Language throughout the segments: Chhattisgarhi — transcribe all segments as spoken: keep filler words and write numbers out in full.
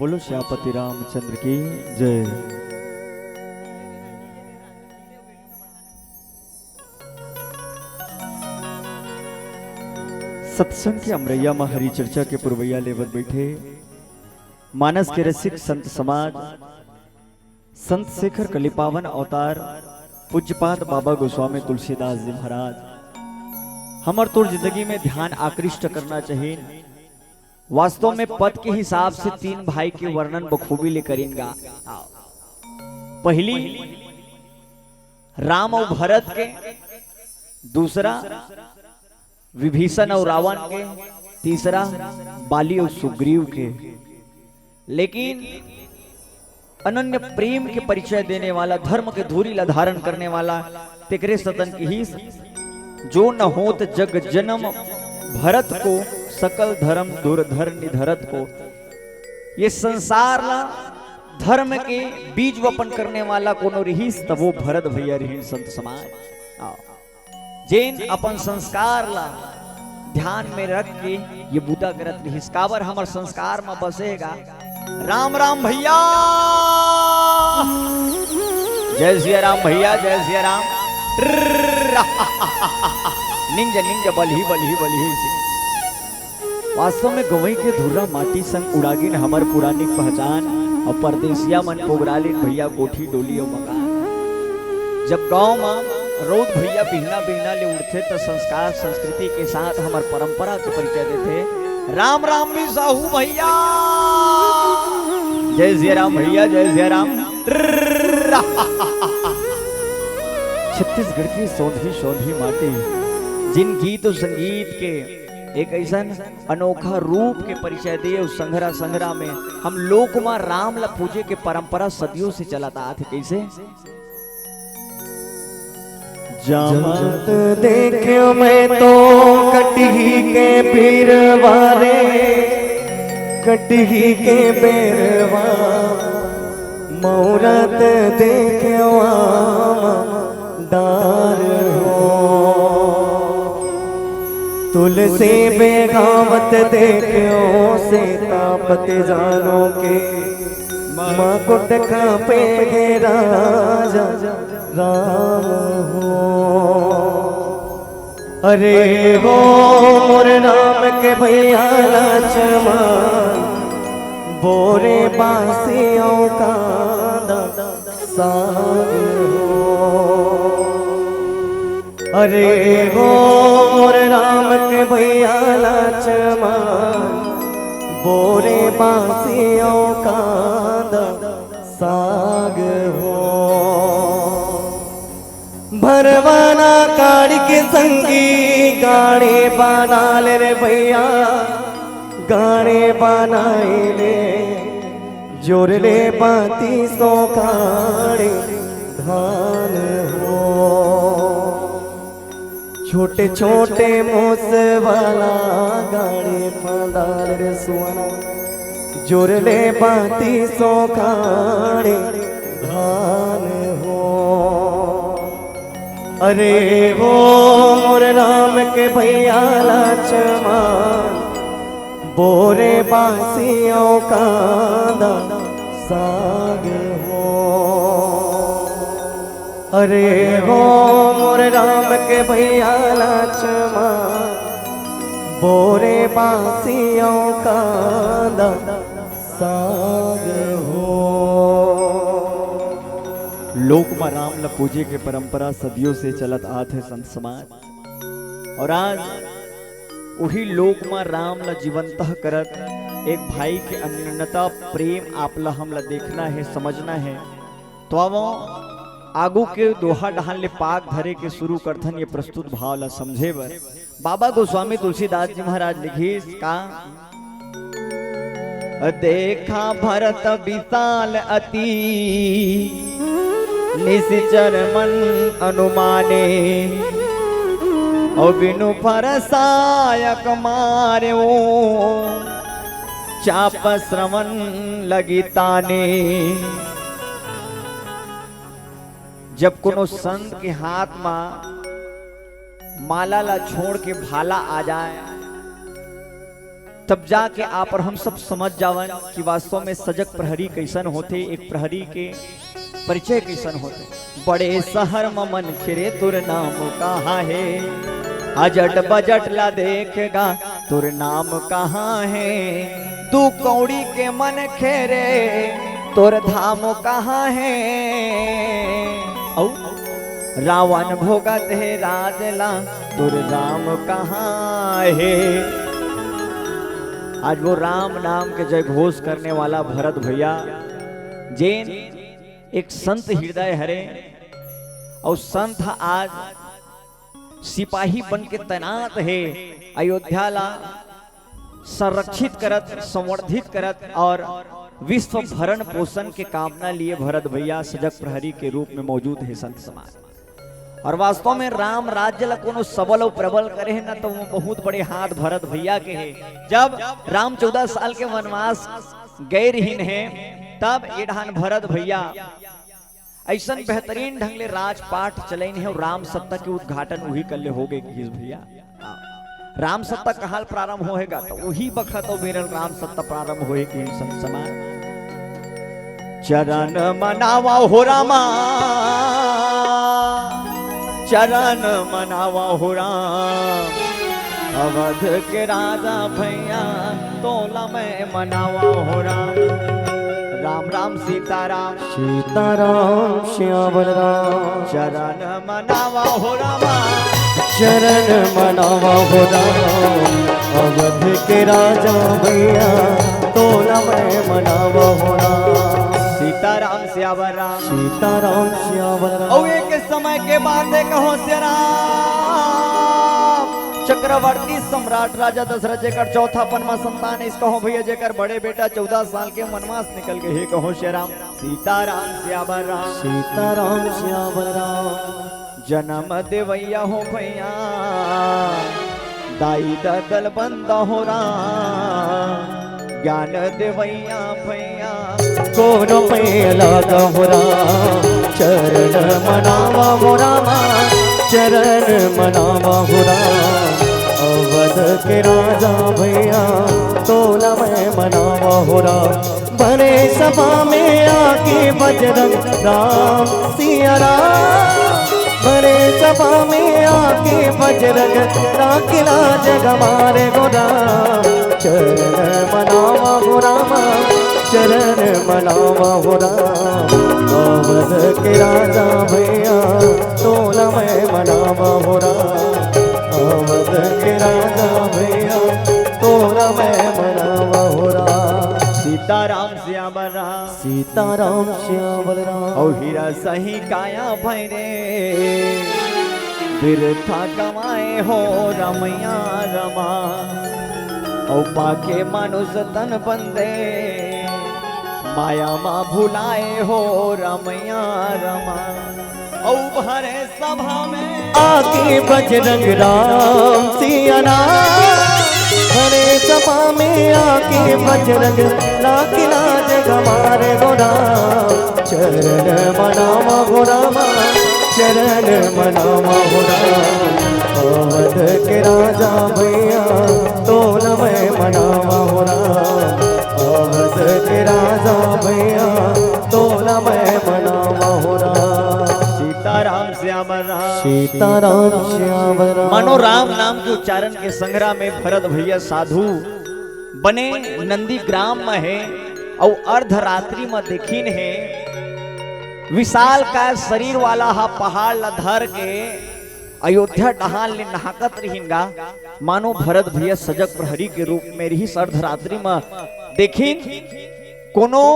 बोलो श्यामपति रामचंद्र की जय। सत्संग के अमरैया म हरि चर्चा के पुरवैया लेवत बैठे मानस के रसिक संत समाज, संत शेखर कलिपावन अवतार, पूज्यपाद बाबा गोस्वामी तुलसीदास जी महाराज, हमर तोर जिंदगी में ध्यान आकृष्ट करना चाहिए। वास्तव में पद के हिसाब से तीन भाई के वर्णन बखूबी ले करिन गा। पहली राम अउ भरत के, दूसरा विभीषण अउ रावण के, तीसरा बाली अउ सुग्रीव के। लेकिन अनन्य प्रेम के परिचय देने वाला, धर्म के धूरी ला धारण करने वाला तेकरे सतन किहिस, जो न होत जग जन्म भरत को, सकल धर्म धुरधर निधरत को। ये संसार ला धर्म के बीज वपन करने वाला कोनो रिहिस, तब वो भरत भैया रिहिन संत समाज। आओ। जेन अपन संस्कार ला ध्यान में रख के ये बूता करत रिहिस। काबर हमर संस्कार म बसेगा। राम राम भैया, जय सिया राम भैया, जय सिया राम। ट्रर्र। निंज निंज बलही बलही बलही से। वास्तव में गंवई के धुर्रा माटी संग उड़ागिन हमर पुरानी पहचान, अउ परदेसिया मन पोगरालिन भैया कोठी डोली अउ मकान। जब गांव म रउत भैया बिहना बिहना ले उड़थे, त संस्कार संस्कृति के साथ हमर परंपरा के परिचय देथे। राम राम भी साहू भैया, जय सिया राम भैया, जय सिया राम। छत्तीसगढ़ की सौंधी सौंधी माटी, जिन गीत अउ संगीत के एक ऐसन अनोखा रूप के परिचय दे अउ संघरा संघरा में हम लोक म राम ला पूजे के परंपरा सदियों से चलत आत हे। कैसे? जामत देख्यो मैं तो कटही के पीरवा रे, कटही के बेरवा, मौरत देख्यो आम डार हो। तुलसी बेगावत देख्यो सीतापति जानो के, मकुट कांपे हे राजा राम हो। अरे हो मोर राम के भैया लक्ष्मण, बोरे बांसी अउ कांदा साग हो। अरे हो मोर राम के भैया लक्ष्मण, बोरे बांसी अउ कांदा साग हो। भरवाना काढ़ के संगी गाड़ी बना ले रे भैया, गाड़ी बनाई ले। जोर ले बाती सो काढ़े धान हो। छोटे छोटे मोस वाला गाड़ी बना ले रे सुअना, जोर ले बाती सो काढ़े धान हो। अरे हो मोर राम के भैया लक्ष्मण, बोरे बांसी अउ कांदा साग हो। अरे हो मोर राम के भैया लक्ष्मण, बोरे बांसी अउ कांदा साग हो। लोक म राम ल पूजे के परंपरा सदियों से चलत आत हे संत समाज। अउ आज उही लोक म राम ल जीवंत करत एक भाई के अनन्यता प्रेम आप ल हम ल देखना हे, समझना हे। तो आवो, आगू के दोहा डहान ले पाक धरे के शुरू करथन ये प्रस्तुत भाव ल समझे बर। बाबा गोस्वामी तुलसीदास जी महाराज लिखिस का, देखा भरत विशाल अति निशिचर मन अनुमाने, अउ बिनु फरसायक मारे ओ चाप श्रवण लगी ताने। जब कोनो संत के हाथ म माला ला छोड़ के भाला आ जाए, त तब जाके आप और हम सब समझ जावन कि वास्तव में सजग प्रहरी कइसन होथे, एक प्रहरी के परिचय कइसन होथे। बड़े शहर म मनखे रे, तोर नाम कहाँ हे? अजट बजट ला देख गा, तोर नाम कहाँ हे? दू कौड़ी के मनखे रे, तोर धाम कहाँ हे? अउ रावण भोगत हे राज ला, तोर राम कहाँ हे? आज वो राम नाम के जय घोष करने वाला भरत भैया, जेन एक संत हृदय हरे, अउ संत ह आज सिपाही बन के तैनात हे, अयोध्या ला संरक्षित करत, संवर्धित करत और विश्व भरण पोषण के कामना लिए भरत भैया सजग प्रहरी के रूप में मौजूद हे संत समाज। और वास्तव में राम राज्य ला कोनो सबल अउ प्रबल करे हे ना, तो वो बहुत बड़े हाथ भरत भैया के हे। जब राम चौदह साल के वनवास गए रहिन हे, तब ये ढान भरत भैया अइसन बेहतरीन ढंग ले राजपाट चलइन हे अउ राम सत्ता के उद्घाटन उही कल्ले हो गए किहिस भैया। हाँ। राम सत्ता कहाल प्रारंभ होहे गा, तो उही बखत अउ बेरल राम सत्ता प्रारंभ होहे किहिस संत समाज। चरण मनावा हो रामा, चरण मनावा हो राम, अवध के राजा भैया, तोला मैं मनावा हो राम। राम राम सीताराम। सीताराम श्याम राम। चरण मनावा हो रामा। चरण मनावा हो राम। अवध के राजा भैया, तोला मैं मनावा हो राम। सीताराम श्याम राम। सीताराम श्याम राम। अउ एक समय के बात हे कहो श्याम। चक्रवर्ती सम्राट राजा दशरथ जेकर चौथापन म संतान हे, इस कहो भैया जेकर बड़े बेटा चौदह साल के वनवास निकल गए हे, कहो श्याम। सीताराम श्याम राम। सीताराम श्याम राम। जन्म देवैया हो भैया, दाई ददल बंदा हो राम, ज्ञान देवैया भैया, कोनो में लागा हो राम। चरण मनावा हो रामा, चरण मनावा हो राम, अवध के राजा भैया, तोला मैं मनावा हो राम। भरे सभा में आके बजरंग राम सिया राम, भरे सभा में आके बजरंग राखिला जग मारे गो राम। चरण मनावा हो रामा, चरण मनावा हो राम। अवध के राजा भैया, तोला मैं मनावा हो राम। अवध के राजा भैया, तोला मैं मनावा हो राम। सीताराम श्याम राम। सीताराम श्याम राम। अउ हीरा सही काया भैरे, बिरथा गवाए हो रमैया रमा। अउ पाके मानुष तन बंदे, माया मा भुलाए हो रमैया रमा। अउ भरे सभा में आके बजरंग राम सिया राम। भरे सभा में आके बजरंग राखिला जग मारे गो राम। चरण मनावा हो रामा, चरण मनावा हो राम। अवध के राजा भैया, तोला मैं मनावा हो राम। अवध के राजा भैया, तोला मैं मनावा हो राम। सीताराम श्याम राम। सीताराम श्याम राम। मानो राम नाम के उच्चारण के संघरा में भरत भैया साधु बने नंदीग्राम म हे, अउ अर्धरात्रि म देखिन हे, विशालकाय शरीर वाला हा पहाड़ ला धर के अयोध्या डहान ले नहाकत रहिन गा। मानो भरत भैया सजग प्रहरी के रूप में रिहिस, अर्धरात्रि म देखिन कोनो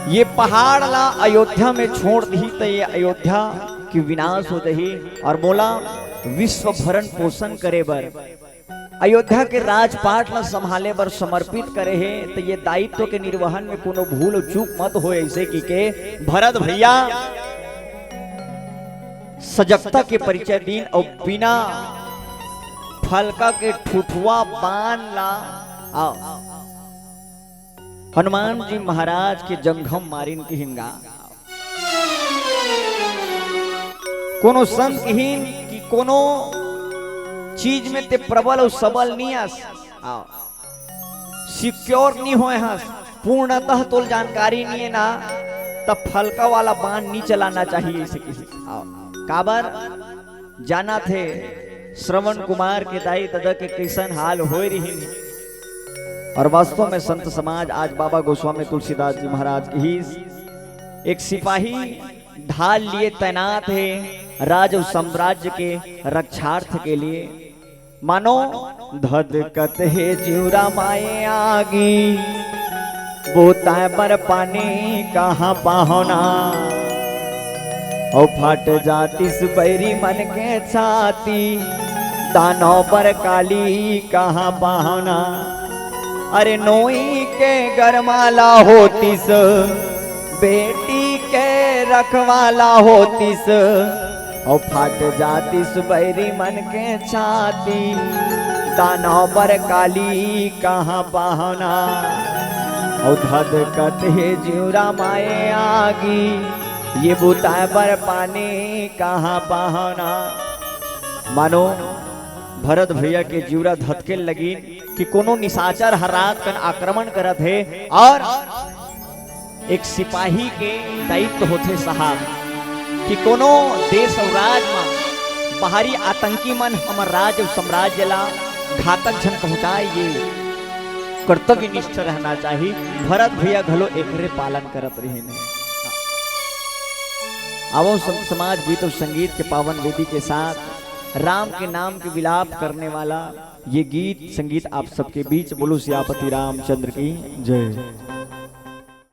ये पहाड़ ला अयोध्या में छोड़ दिही त ये अयोध्या के विनाश हो जाही। अउ मोला विश्व भरण पोषण करे बर, अयोध्या के राजपाट ला संभाले बर समर्पित करे हे, त ये दायित्व के निर्वहन में कोनो भूल चूक मत होय, अइसे कहिके भरत भैया सजगता के परिचय दीन अउ बिना फलका के ठुठुआ बाण ला, आ, हनुमान जी महाराज के जंघम मारिन किहिन गा। कोनो संत किहिन कि कोनो चीज में ते प्रबल अउ सबल नी अस, आओ, सिक्योर नहीं होए हस, पूर्णतः तोल जानकारी नहीं है ना, तब फलका वाला बाण नहीं चलाना चाहिए इसे किसी। आओ, काबर जाना थे श्रवण कुमार के दाई ददा के कैसन हाल होए रही। और वास्तव में संत समाज आज बाबा गोस्वामी तुलसीदास जी महाराज की ही एक सिपाही ढाल लिए तैनात है राज और साम्राज्य के रक्षार्थ के लिए। मानो धधकत हे जिउरा माए आगी, बोताए बर पानी कहाँ पाहुना। अउ फट जातिस बैरी मन के छाती, दानव बर काली कहाँ पाहुना। अरे नोई के गरमाला होतिस, बेटी के रखवाला होतिस, अउ फट जातिस बैरी मन के छाती, दानव बर काली कहाँ पाहुना। अउ धधकत हे जिउरा माए आगी, ये बुताए बर पानी कहाँ पाहुना। मानो भरत भैया के जिउरा धधके लगिन कि कोनो निशाचर हर रात कन आक्रमण करत हे और एक सिपाही के दायित्व होथे साहब कि कोनो देश अउ राज म बाहरी आतंकी मन हमर राज अउ साम्राज्य ला घातक झन पहुंचाए, ये कर्तव्यनिष्ठ रहना चाही। भरत भैया घलो एकरे पालन करत रहिन हे। आवो संत समाज, गीत अउ संगीत के पावन वेदी के साथ राम के नाम के विलाप करने वाला ये गीत संगीत आप सबके बीच। बोलो सियापति रामचंद्र की जय।